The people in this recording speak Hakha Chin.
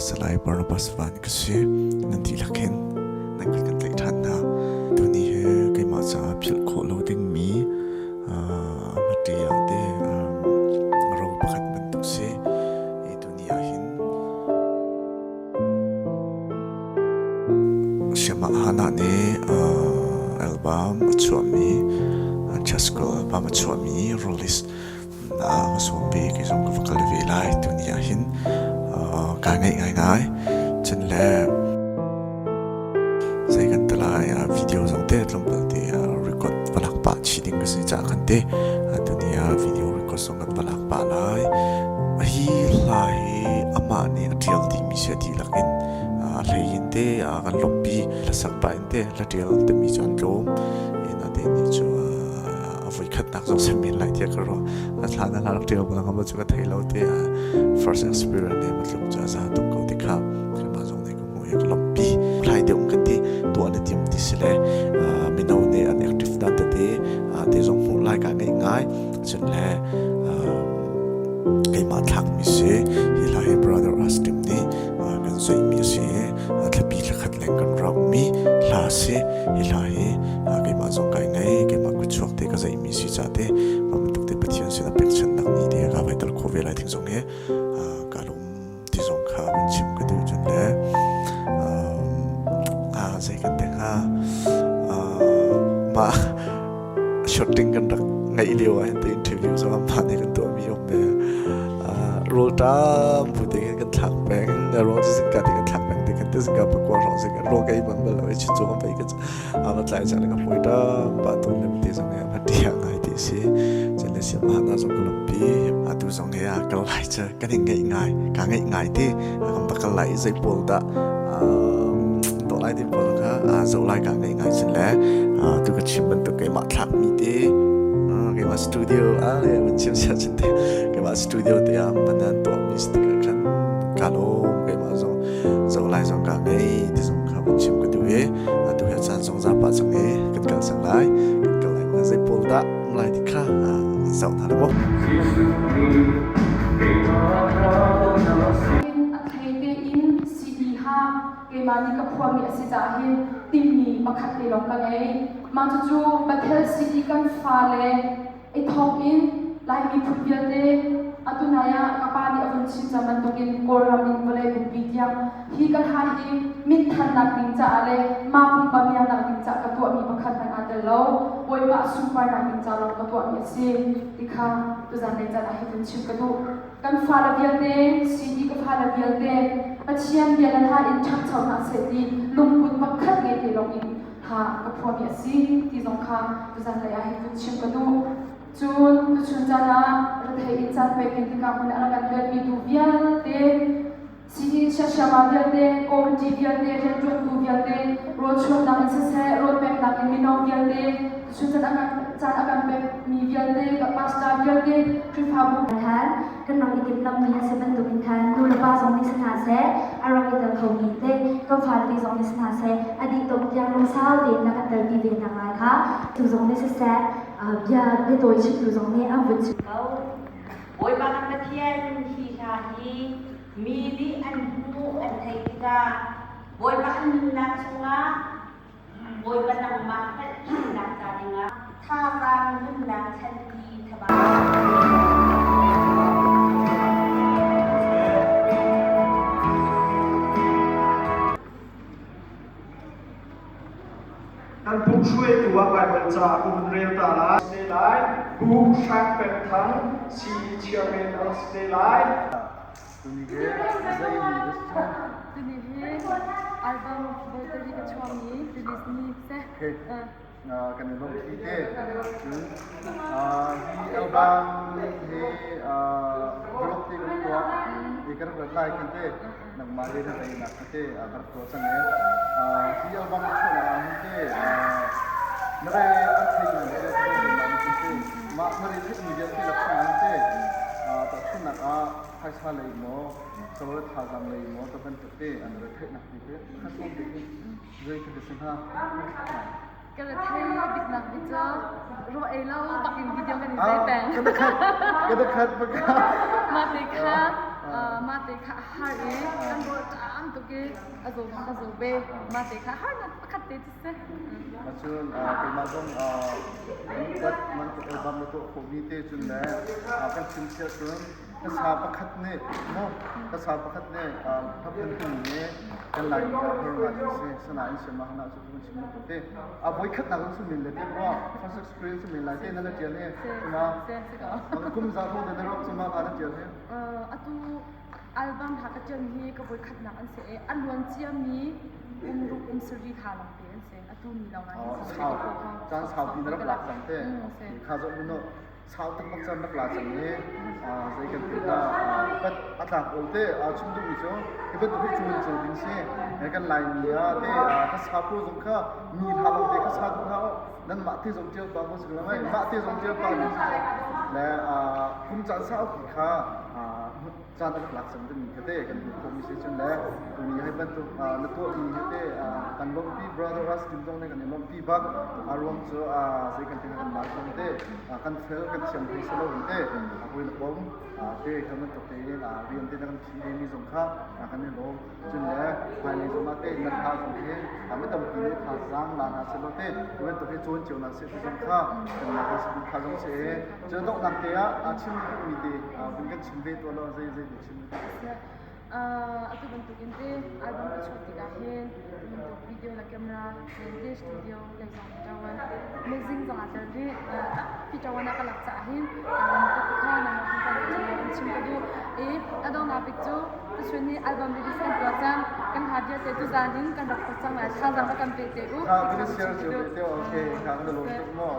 Salai Barnabas Van ka si. Nan dihlak hin nan kut kan tlaih ṭhan hna. Tuni hi keimah caah philh khawh lo dingmi hmate ah te ro pakhat bantuk si. Hi tuni ah hin Siamah Hannah nih album a chuahmi Chaskel album a chuahmi release ka sawm ve kei zong ka va kal ve lai tuni ah hin kaa ngaih ngaingai. Cun le zei kan ti lai video zong te tlawmpal te record va lak pah chih ding ka si caah khan te tuni ah video record zong kan va lak pah lai. Hi hla hi amah nih a ṭial dihmi si a dihlak in a hlei in te kan lawmhpi hlasak pah in te hla ṭial timi cu an tlawm. Natein nih cu a voikhatnak zong si men lai tiah ka ruah. A thla na hla rak ṭial bal hnga maw cu ka thei lo te first experience ne matlung cu a za tuk ko ti kha keimah zong nih ka hmuh i ka lawmhpi. Hlai deuh kan ti tuah na tim ti si le mino nih an active dan tete te zong hmuh lai ka ngeih ngai. Cun le keimah thlakmi si hi hla hi brother Austin nih kan zuihmi a si i thlapi thlakhat leng kan raukmi hla a si. Hi hla hi keimah zong kai ngei keimah kutchuak te ka zeihmi si ca te mah bantuk te Pathian sin a pekchanhnak ni te ka vai tel khawh ve lai thing zong hi ka lung ti zong kha vun chim ka duh cun le zei kan te hnga mah shooting kan rak ngeih lio ah hin te interview zong an phan kan tuahmi um ve rawl ṭam bu te kan thlak peng rawl cu zingka te kan thlak peng te kan te zingka pakua hrawng zingka rawl ka ei bang bal lo i chun cung pei ka ama tlai cang le ka hmui ṭam pa ton le te zong he a tia ngai ti si cun le siam hana zong ka lawmpi atu zong he a kal lai cu kan i ngeih ngai ka ngeih ngai ti kan va kal lai i zei pawl dah tuah lai ti pawl kha zoh lai ka ngeih ngai cun le tu ka chim bantuk keimah thlakmi te keimah studio ah le van chim sia cun te keimah studio te ah man tuahmi si tikah khan ka lawm keimah zong zoh lai zong ka ngei ti zong kha van chim ka duh i atu he caan zong za pah cang i kan kal cang lai kan kal lai ma zei pawl dah lai ti kha zoh hna le mu. A thei tein CD ha keimah nih ka phuahmi a si caah hin timmi pakhat te lawng ka ngei. Mah cucu Bethel CD kan fale i thawk in Lai miphun vialte atu nai ah ka pa nih a vun chim cang bantukin Kawlram in vawlei pumpi tiang hi ka hla hi minthannak ding caah le mah pumpa miaknak ding caah ka tuahmi pakhat hmanh aa tel lo. Bawipa a sunparnak ding ca lawng ka tuahmi a si ti kha tuzan lei caan ah hi vun chim ka duh. Kan fale vialte, CD ka fale vialte, Pathian bia le hla in ṭhangcho hna seh ti lungput pakhat ngei te lawng in kha ka phuahmi a si ti zong kha tuzan lei ah hi vun chim ka duh. Cun tuchun caan ah rethei in caan pek in hika hmun ah a rak kan velmi tu vialte sii siasiama vialte, committee vialte, rianṭuantu vialte, rawlchuannak in siseh, rawl peknak in mino vialte, tuchun caan a kan caan a kan pekmi vialte, ka pastor vialte, Khrihfabu khan kan rak i timhlamhmi a si bantukin khan nu le pa zong nih si hna seh, a rak i tel khomi te kan fale zong nih si hna seh, a dih dongh tiang lungsau tein na kan telpi ve hna lai kha tu zong nih siseh, bia biatawi chimtu zong nih an vun chim ko. Bawipa kan Pathian hi hla hi mi nih an hmuh an theih tikah Bawipa an nunnak chungah Bawipa nangmah hngalhthiamnak ca dingah thazaang nunnak chanpi thaba. Kan pum hruaitu ah Baibal ca ka hun rel ta lai. Si te lai. Pu Hrang Peng Thang, CE Chairman a rak si te lai. Tuni hi zei ni dah si cang? Tuni hi album voitari ka chuahmi release ni seh. Okay. Kan i lawmh te. Cun hi album hi vlog te kan tuah i kan rat lai kan te nangmah le na teinak kha te ka rak tuah cang e. Hi album na chuahnak ah hin te na re an thei mi le te mah na re theih mi vialte lak chung hin te tahchunhnak ah phaisa lei maw sawle thazaang lei maw ta bantuk te an re theihnak ti te kha sawm te hi zei khi si hnga? Ka ra thei biknak bik cu raw ei lo bak in video kan i zei peng. Ka da khat, ka da khat baka. Mah te kha. Mah te kha a har i kan rawl ṭam tuk i a zaw zong ka zaw ve. Mah te kha harnak pakhat te cu si. Cun keimah zong upat bantuk album na tuah khawhmi te cun le kan chim siah cun Hlasa pakhat nih maw hlasa pakhat nih hlaphan timi hi kan Laimi ah har ngai a si. Sinain siamah cu kan chim bantuk te. A voikhatnak in sumin le te rua first experience men lai te na la tial hi. Cuma kum za ho de rok cuma ka na tial hi. Atu album ha ka tial hi ka voikhatnak an si e a luan cia mi um ruk um sari tha lang te an si. Atu ni long ah hin. Caan sau pi na rak lak cang te. Kha zo mun sau taktak caan rak la cang i zei kan ti hna pat a tlak ko te chim duhmi cu hi bantuk hi cuan cio ding si kan Laimi ah te ka sa pawl zong kha mi hla lo te ka sa duh hna nan mah te zong tial pa ko si lo mah te zong tial pa ding si le kum caan sau khi kha caan rak lak cang dingmi kha te kan hmuh khawhmi si cun le tuni hei bantuk na tuahmi hi te kan lawmhpi brother us team zong nih kan i lawmhpi bak a ruang cu zei kan ti kan mah zong te kan fel kan thiam hlei si lo in te hawi le kom te kan bantuk tein rian te na kan phih ve mi zong kha kan i lawm Cun le hmailei zong ah teh nan hla zong hi mi tampi nih thazaang la hna sehlaw teh hi bantuk hi cawn cio hna seh ti zong kha kanmah kan saduh kha zong si i cun donghnak te ah chim duhmi te vun kan chim ve tuah law zei zei te chim Atu bantuk in te album ka chuah tikah hin bantuk video le camera le studio lei zong ṭawan mizing zong ah tel rih tampi ṭawan ah ka lak caah hin kha nangmah kan chim ka duh i a donghnak bik cu Tuchun hi album release kan tuah cang. Kan hla vialte tuzaan in kan rak post cang lai. Thazaang rak kan pe te u. Kha kan share cio ve te okay. Kha kan lawm tuk maw.